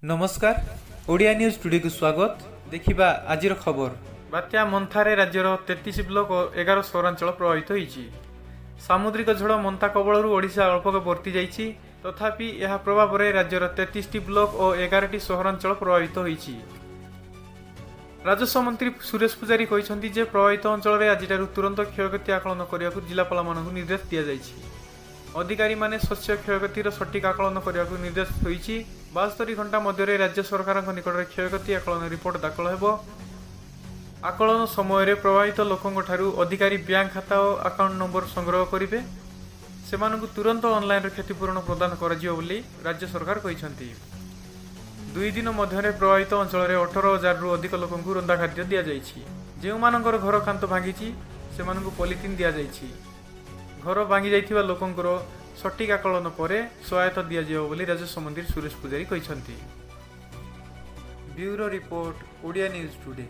ନମସ୍କାର, ଓଡ଼ିଆ ନ୍ୟୁଜ୍ ଟୁଡେକୁ ସ୍ୱାଗତ। ଦେଖିବା ଆଜିର ଖବର। ବାତ୍ୟା ମନ୍ଥାରେ ରାଜ୍ୟର 33 ବ୍ଲକ ଓ 11 ସହରାଞ୍ଚଳ ପ୍ରଭାବିତ ହୋଇଛି। ସାମୁଦ୍ରିକ ଝଡ଼ ମନ୍ଥା କବଳରୁ ଓଡ଼ିଶା ଅଳ୍ପକ ବର୍ତ୍ତି ଯାଇଛି। ତଥାପି ଏହା ପ୍ରଭାବରେ ରାଜ୍ୟର 33ଟି ବ୍ଲକ ଓ 11ଟି ସହରାଞ୍ଚଳ ପ୍ରଭାବିତ ହୋଇଛି। ରାଜସ୍ୱ ମନ୍ତ୍ରୀ ସୁରେଶ ପୂଜାରୀ କହିଛନ୍ତି ଯେ ପ୍ରଭାବିତ ଅଞ୍ଚଳରେ ଆଜିଠାରୁ ତୁରନ୍ତ କ୍ଷୟକ୍ଷତି ଆକଳନ କରିବାକୁ ଜିଲ୍ଲାପାଳମାନଙ୍କୁ ନିର୍ଦ୍ଦେଶ ଦିଆଯାଇଛି। ଅଧିକାରୀମାନେ ଶସ୍ୟ କ୍ଷୟକ୍ଷତିର ସଠିକ୍ ଆକଳନ କରିବାକୁ ନିର୍ଦ୍ଦେଶ ହୋଇଛି। 72 ଘଣ୍ଟା ମଧ୍ୟରେ ରାଜ୍ୟ ସରକାରଙ୍କ ନିକଟରେ କ୍ଷୟକ୍ଷତି ଆକଳନ ରିପୋର୍ଟ ଦାଖଲ ହେବ। ଆକଳନ ସମୟରେ ପ୍ରଭାବିତ ଲୋକଙ୍କଠାରୁ ଅଧିକାରୀ ବ୍ୟାଙ୍କ ଖାତା ଓ ଆକାଉଣ୍ଟ ନମ୍ବର ସଂଗ୍ରହ କରିବେ। ସେମାନଙ୍କୁ ତୁରନ୍ତ ଅନଲାଇନରେ କ୍ଷତିପୂରଣ ପ୍ରଦାନ କରାଯିବ ବୋଲି ରାଜ୍ୟ ସରକାର କହିଛନ୍ତି। 2 ଦିନ ମଧ୍ୟରେ ପ୍ରଭାବିତ ଅଞ୍ଚଳରେ 18,000ରୁ ଅଧିକ ଲୋକଙ୍କୁ ରନ୍ଧା ଖାଦ୍ୟ ଦିଆଯାଇଛି। ଯେଉଁମାନଙ୍କର ଘର କାନ୍ଥ ଭାଙ୍ଗିଛି, ସେମାନଙ୍କୁ ପଲିଥିନ୍ ଦିଆଯାଇଛି। ଘର ଭାଙ୍ଗି ଯାଇଥିବା ଲୋକଙ୍କର ସଠିକ୍ ଆକଳନ ପରେ ସହାୟତା ଦିଆଯିବ ବୋଲି ରାଜସ୍ୱ ମନ୍ତ୍ରୀ ସୁରେଶ ପୂଜାରୀ କହିଛନ୍ତି। Bureau report, Odia news today.